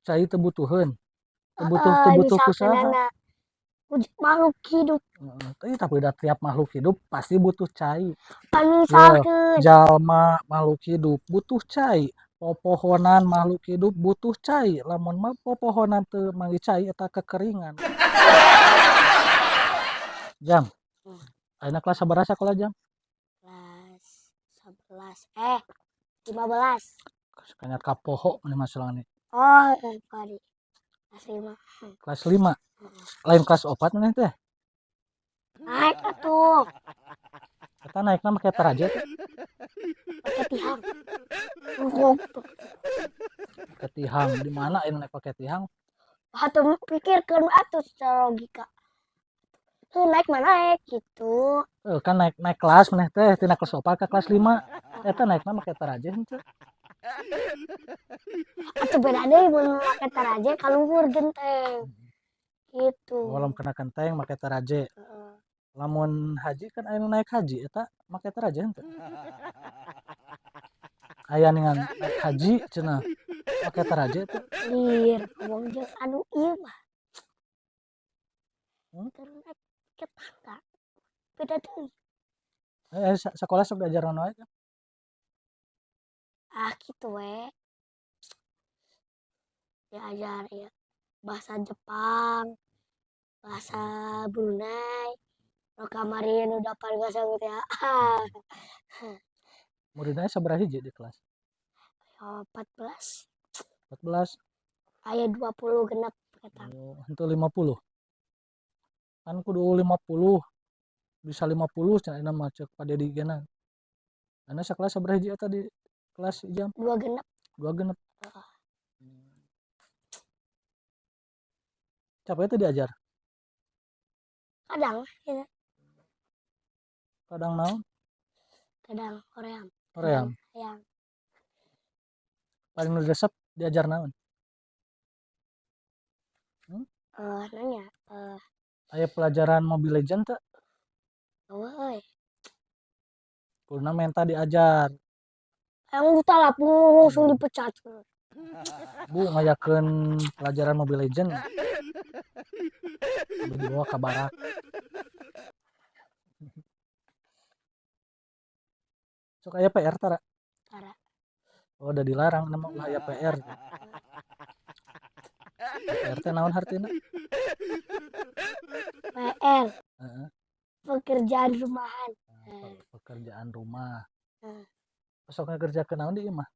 Cai teu butuheun. Teu butuh, teu butuh ku saha? Makhluk hidup. Heeh, tapi udah tiap makhluk hidup pasti butuh cai. Anu Yo, misalkeun jalma makhluk hidup butuh cai, popohonan makhluk hidup butuh cai. Lamun mah popohonan teu manggih cai eta kekeringan. Jam. Ayeuna kelas sabaraha sakola, Jam? Kelas 11, eh, 15. Kanyat kapoho maneh masalah nih. Oh, kari. Kelas 5. Kelas 5. Lain kelas 4 maneh teh? Naik atuh. Eta naikna make taraje teh? Pake tihang. Pake tihang. Di mana ayeuna naik pake tihang? Atuh pikirkeun atuh secara logika. Tuh naik mah naik gitu. Kan naik naik kelas maneh teh tina kelas 4 ka kelas 5. Eta naikna make taraje henteu? Atuh beda deui mun make taraje ka luhur genteng. Gitu. Lamun kena kenteng make taraje. Heeh. Lamun haji kan aya nu naik haji eta make taraje henteu? Aya ningan naik haji cenah make taraje teu? Lir, ngomong jeung anu ieu mah. Keur naik ke tangga. Beda deui. Eh, sakola sok diajar naon wae? Ah, kitu we. Diajar ya bahasa Jepang, bahasa Brunei. Nu kamari nu daftar bahasa teh. Muridna sabaraha hiji di kelas? 14. 14. Aya 20 genep eta. Oh, henteu 50. Kan kudu 50. Bisa 50 cenah ayeuna mah ceuk Pak Dedi gena. Ayeuna sakelas sabaraha hiji eta di kelas Ijam? 2 genep. 2 genep. Heeh. Capek teh diajar? Kadang gitu. Kadang naon? Kadang hoream. Hoream. Hayang. Paling nu resep diajar naon? Nanya, Aya pelajaran Mobile Legend teu? Eueuh euy. Kuduna menta diajar. Hayang ditalapung langsung dipecat. Bu, ngayakeun pelajaran Mobile Legend. Kudu dibawa ka barak. Sok aya PR tara? Tara. Oh, udah dilarang nama ulah aya PR. PR teh naon hartina? PR. Heeh. Pekerjaan rumahan. Nah, pekerjaan rumah. Heeh. Sok ngakerjakeun naon di imah?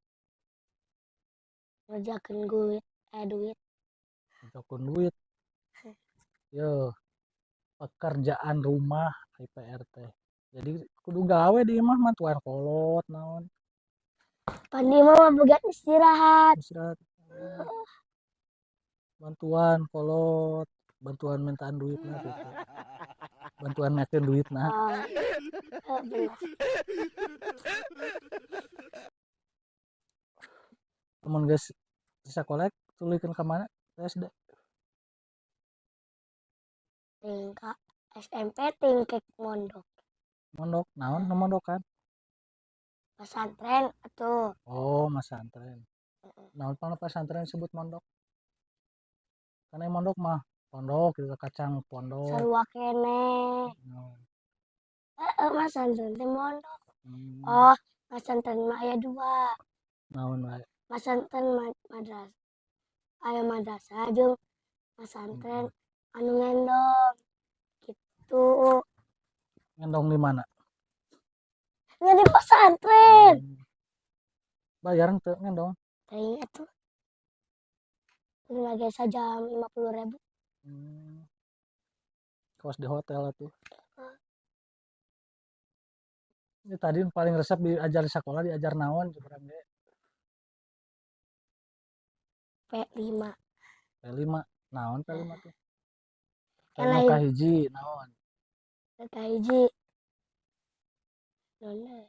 Ngerjakeun duit, duit. Ngerjakeun duit. Yo, pekerjaan rumah ai PR teh. Jadi kudu gawe di imah mah tuan kolot naon. Pan di imah mah boga istirahat. Istirahat. Bantuan kolot, bantuan mintaan duitna gitu. Bantuan ngakeun duitna. Oh, bener. Lamun geus sakola tuluykeun ka mana? SD. Tingkat SMP tingkat mondok. Mondok, naon nu mondokan? Pesantren atuh. Oh, pesantren. Heeh. Naon pangna pesantren disebut mondok? Karena mondok mah pondok gitu, kacang pondok. Sarua keneh. Naon? Heeh, pesantren teh mondok. Oh, pesantren mah aya 2. Naon wae? Pesantren madrasah. Aya madrasah jeung pesantren anu ngendong gitu. Ngendong di mana? Nya di pesantren. Bayar henteu ngendong? Teuing atuh. Kudu lagi sajam 50.000. Kos di hotel atuh. Heeh. Ini tadi paling resep diajar di sekolah diajar naon urang ge? P5. P5. Naon P5 teh? Yang P5 lain. Kahiji naon? Kahiji. Naon deui?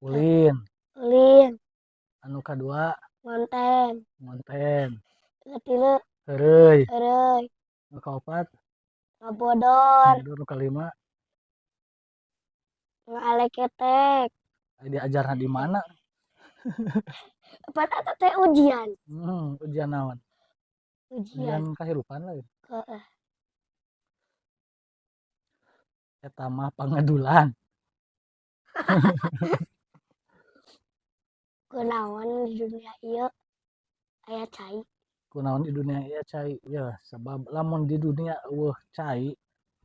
Ulin. Ulin. Anu kadua? Ngonten. Ngonten. Katilu? Heureuy. Heureuy. Nu kaopat? Ngabodor. Nu kalima? Ngaleketek. Ai diajarna di mana? Pan eta teh ujian. Ujian naon? Ujian. Ujian kahirupan lain. Heeh. Eta mah pangedulan. Kunaon di dunia ieu aya cai? Kunaon di dunia ieu cai? Ya, sebab lamun di dunia euweuh cai,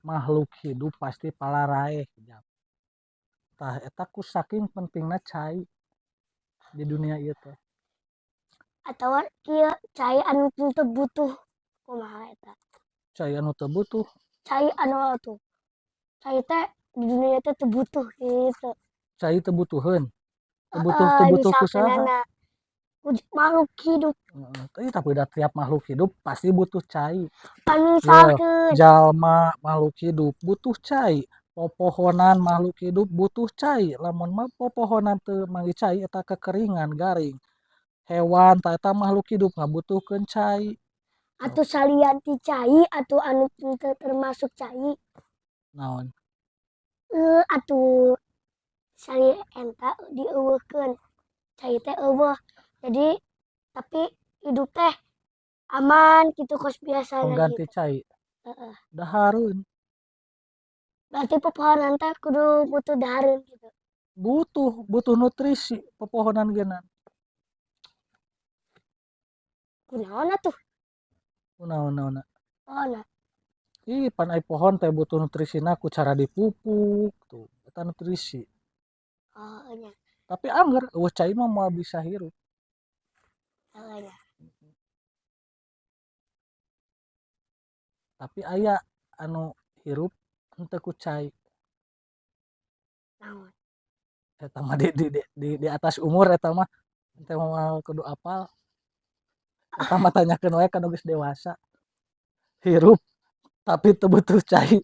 makhluk hidup pasti palaraeh. Tah eta ku saking pentingna cai di dunia ieu teh. Atawa kieu, cai anu teu butuh kumaha eta? Cai anu teu butuh? Cai anu atuh. Cai teh di dunia teh teu butuh gitu. Cai teu butuheun. Teu butuh, teu butuh ku saha? Misalkeunana makhluk hidup. Heeh, tapi da tiap makhluk hidup pasti butuh cai. Pan misalkeun. Jalma makhluk hidup butuh cai, popohonan makhluk hidup butuh cai. Lamun mah popohonan teu manggih cai eta kekeringan, garing. Hewan tah eta makhluk hidup ngabutuhkeun cai. Atuh salian ti cai atuh anu teu termasuk cai. Naon? Atuh sali eta dieuweuhkeun. Cai teh euweuh. Jadi tapi hidup teh aman gitu kos biasana Pengganti gitu. Cai. Heeh. Dahareun. Berarti pepohonan teh kudu butuh dahareun gitu. Butuh, butuh nutrisi pepohonan geuna. Kunaon atuh? Kunaon naonna? Pohonna. Ih, pan ai pohon teh butuh nutrisina ku cara dipupuk tuh, eta nutrisi. Oh nya. Tapi angger euweuh cai mah moal bisa hirup. Oh nya. Tapi aya anu hirup henteu ku cai. Naon? Eta mah di atas umur, eta mah henteu moal kudu apal. Eta mah tanyakeun wae ka nu geus dewasa. Hirup tapi teu butuh cai.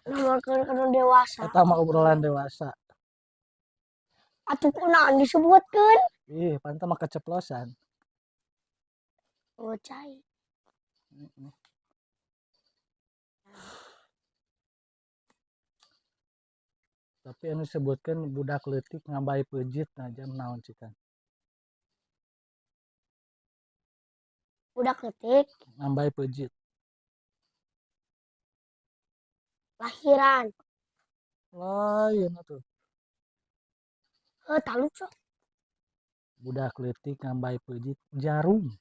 Nomorkeun ka nu dewasa. Eta mah obrolan dewasa. Atuh kunaon disebutkeun? Ih, pan mah keceplosan. Oh, cai. Heeh. Tapi anu disebutkeun budak leutik ngambay peujit, nah jam naon cikan? Budak leutik ngambay peujit. Lahiran. Lain atuh. Heuh, taluk sok. Budak leutik ngambay peujit, jarum.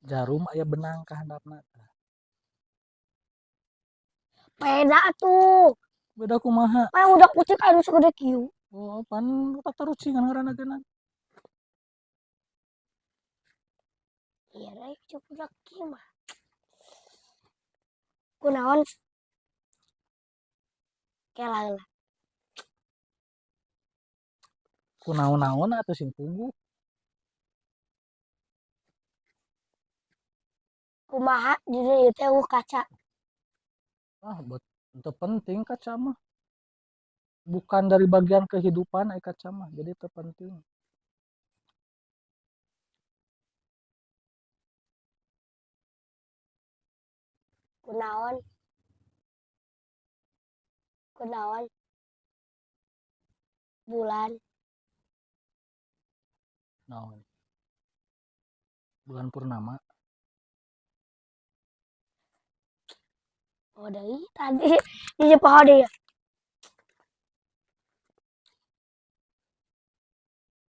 Jarum aya benang ka handapna tah. Beda atuh. Beda kumaha? Pan budak leutik anu sagede kieu. Oh, pan tatarucingan ngaranna geuna. Iya, deui cek budak kieu mah. Kunaon? Kela heula. Kunaon-naon atuh sing puguh. Kumaha di dieu teh euweuh kaca? Ah, buat teu penting kaca mah. Bukan dari bagian kehidupan ai kaca mah, jadi teu penting. Kunaon? Kunaon? Bulan. Naon? Bulan purnama. Oh, deui tadi di poho deui.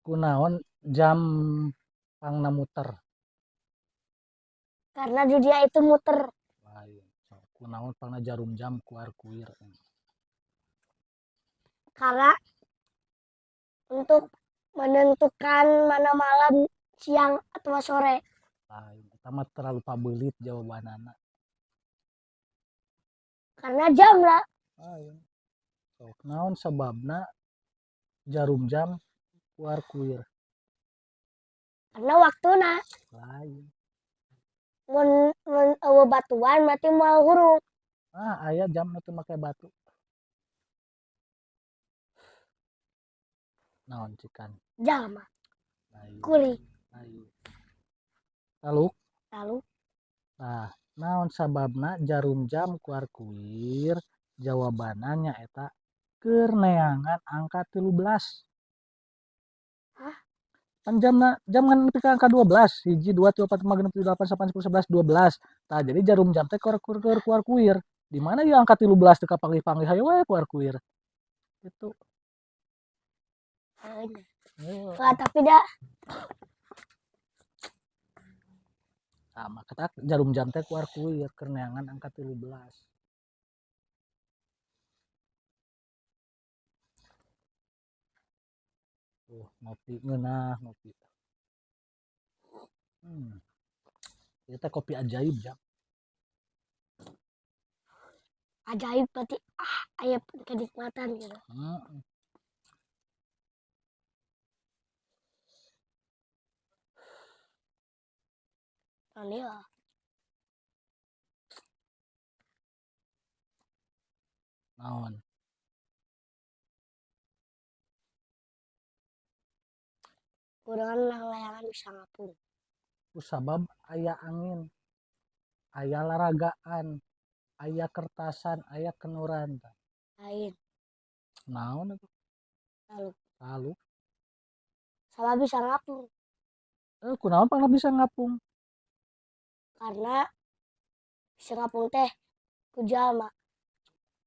Kunaon jam pangna muter? Karena dunia itu muter. Lain. Sok, kunaon pangna jarum jam kuar-kuir? Karena untuk menentukan mana malam, siang, atau sore. Lain. Eta mah terlalu pabeulit jawabanana. Karena jam lah. Lain. Sok, naon sababna jarum jam kuar-kuir? Karena waktuna. Lain. Mun mun euweuh batuan berarti moal hurung. Ah, aya jam nu teu make batu. Naon cikan? Jalma. Lain. Kuring. Lain. Taluk? Taluk. Nah, naon sababna jarum jam kuar-kuir? Jawabanna nyaeta keur neangan angka 13. Pan jamna jam ngan nepi ka angka 12, 1, 2, 3, 4, 5, 6, 7, 8, 9, 10, 11, 12. Tah jadi jarum jam teh keur kuar kuir. Di mana ieu angka 13 teu kapanggih-panggih hayu we kuar kuir. Gitu. Heeh. Wah, tapi da Sama ketak jarum jam teh kuar kuir keur neangan angka 13. Ngopi ngeunah ngopi. Ieu teh kopi ajaib jam. Ajaib berarti aya kenikmatan gitu. Heeh. Naon ieu? Naon? Kurangan layangan bisa ngapung. Kusabab aya angin, aya laragaan, aya kertasan, aya kenuran. Lain. Naon atuh? Taluk. Taluk. Sabab bisa ngapung. Kunaon pangna bisa ngapung? Karena bisa ngapung teh ku jalma.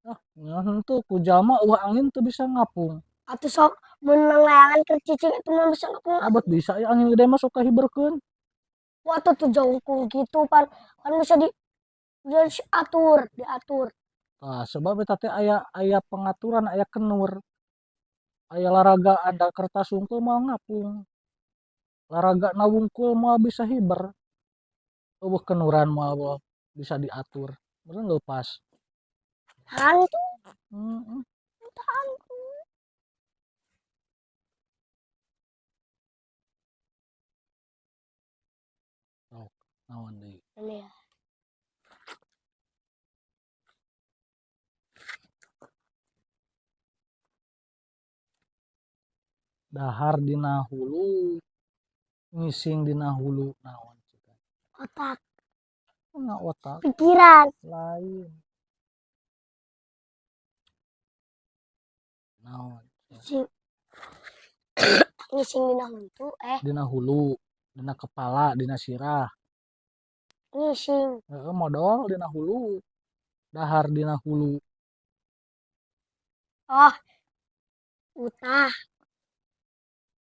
Ah, henteu ku jalma eueuh angin teu bisa ngapung. Atuh sok mun layangan keur cicing itu mah bisa ngapung. Abot bisa ya angin gede mah sok kahiberkeun. Wah, tuh jongkung gitu pan kan bisa di diatur, diatur. Tah, sebab eta teh aya aya pengaturan, aya kenur. Aya laraga ada kertas wungkul moal ngapung. Laragana wungkul moal bisa hiber. Eueuh kenuran moal bisa diatur. Meureun leupas. Hantu. Heeh. Hantu. Sok, naon deui? Ini ya. Dahar dina hulu, ngising dina hulu naon cik? Otak. Nya otak. Pikiran. Lain. Naon? Ngising. Ngising dina huntu Dina hulu, dina kepala, dina sirah. Ngising. Heeh, modol dina hulu. Dahar dina hulu. Oh. Utah.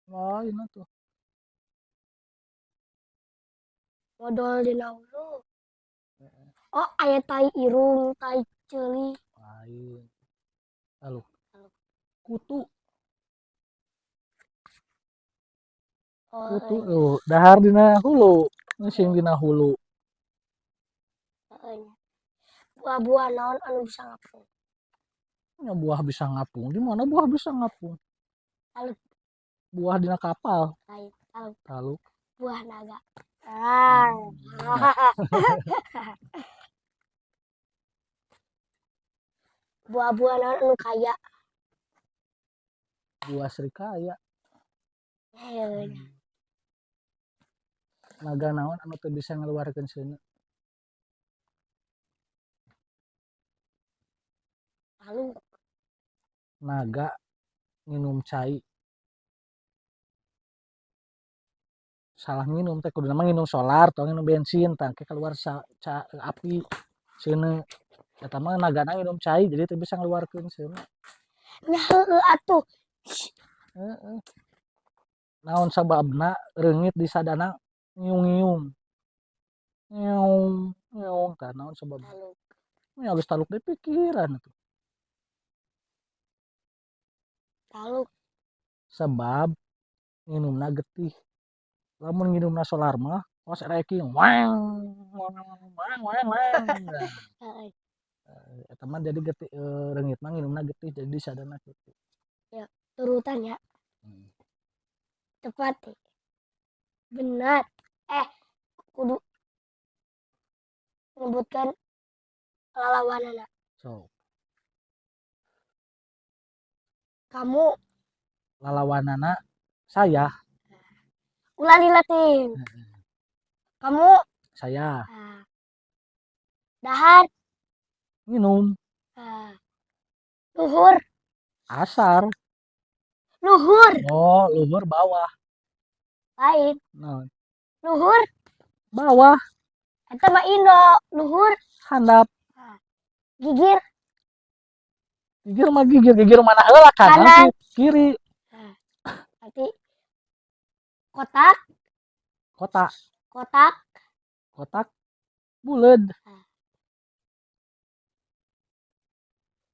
Lain atuh. Modol dina hulu. Oh, aya tai irung, tai ceuli. Lain. Taluk. Kutu. Oh, Kutu iya. tuh, dahar dina hulu, ngising dina hulu. Heeh nya. Buah-buah naon anu bisa ngapung? Nya buah bisa ngapung. Di mana buah bisa ngapung? Taluk. Buah dina kapal. Lain, taluk. Taluk. Buah naga. Ah. Buah-buah naon anu kaya? Buah srikaya. Heuh. Naga naon anu teu bisa ngaluarkeun seuneu? Taluk. Naga nginum cai. Salah nginum teh kuduna mah nginum solar atau nginum bensin tah engke keluar api seuneu. Eta mah nagana nginum cai jadi teu bisa ngaluarkeun seuneu. Nya heueuh atuh. Heeh. Naon sababna reungit disadana ngiung-ngiung. Ngiung ngiung tah naon sababna? Taluk. Nya geus taluk deui pikiran atuh. Taluk. Sebab nginumna getih. Lamun nginumna solar mah kos ranking weng weng weng weng weng. Heeh. Eta mah jadi getih, reungit mah nginumna getih jadi disadana kitu. Ya, turutan ya. Tepat. Benar. Kudu menyebutkan lalawanana. So. Kamu lalawanana saya. Ulah dilatih. Kamu saya. Nah. Dahar. Minum. Nah. Luhur. Asar. Luhur. Oh, luhur bawah. Lain. Naon? Luhur. Bawah. Eta mah Indo, luhur. Handap. Gigir. Gigir mah gigir, gigir mana heula, kanan? Kanan. Kiri. Nanti kotak. Kotak. Kotak. Kotak buleud.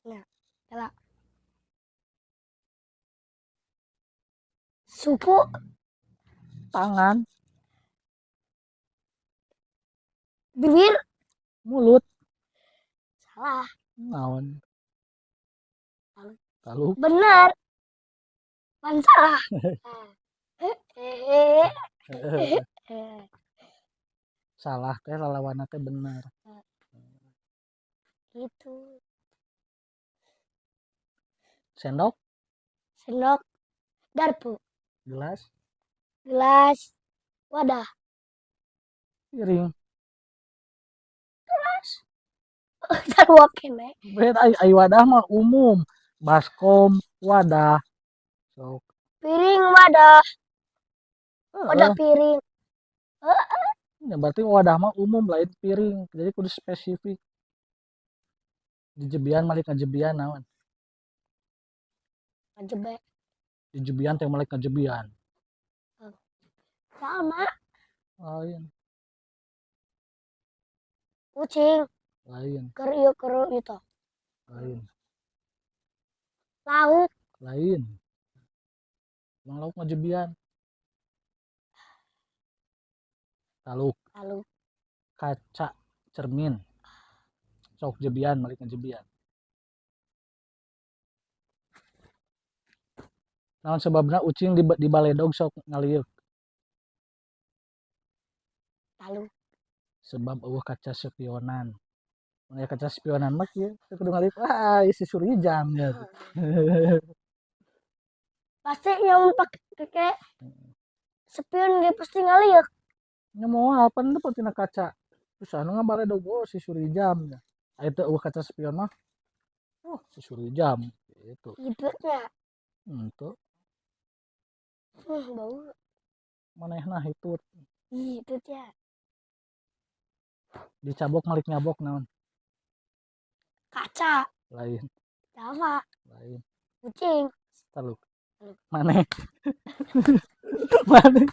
Nah, kela. Suku. Tangan. Bibir. Mulut. Salah. Naon? Taluk. Taluk. Bener. Pan salah. Salah teh lalawana teh bener. Gitu. Sendok. Sendok, garpu. Gelas. Gelas, wadah. Piring. Gelas. Sarua keneh. Beda, ai wadah mah umum, baskom wadah, sok. Piring wadah. Wadah Heeh. piring. Heeh. Ya, berarti wadah mah umum, lain piring, jadi kudu spesifik. Dijebian malik ngajebian naon? Ngajebe. Dijebian teh malik ngajebian. Sama. Lain. Kucing. Lain. Keur ieu, keur itu. Lain. Lauk. Lain. Emang lauk ngajebian? Taluk. Taluk. Kaca, cermin. Sok, jebian malik ngajebian. Naon sebabna ucing di baledog sok ngaliuk? Taluk. Sebab euweuh kaca spionan. Mun aya kaca spionan mah kieu, teu kudu ngaliuk, wah, si Surijam ya. Pasti yang pake spion ge pasti ngaliuk. Nya moal, pan teu tina kaca. Terus anu ngabaledog, oh si Surijam. Aya teu euweuh kaca spion mah. Oh, si Surijam gitu. Gitu nya. Henteu. Bau. Manehna hitut. Ih, itu nya. Dicabok malik nyabok naon? Kaca. Lain. Sama. Lain. Kucing. Taluk. Taluk. Maneh. Maneh.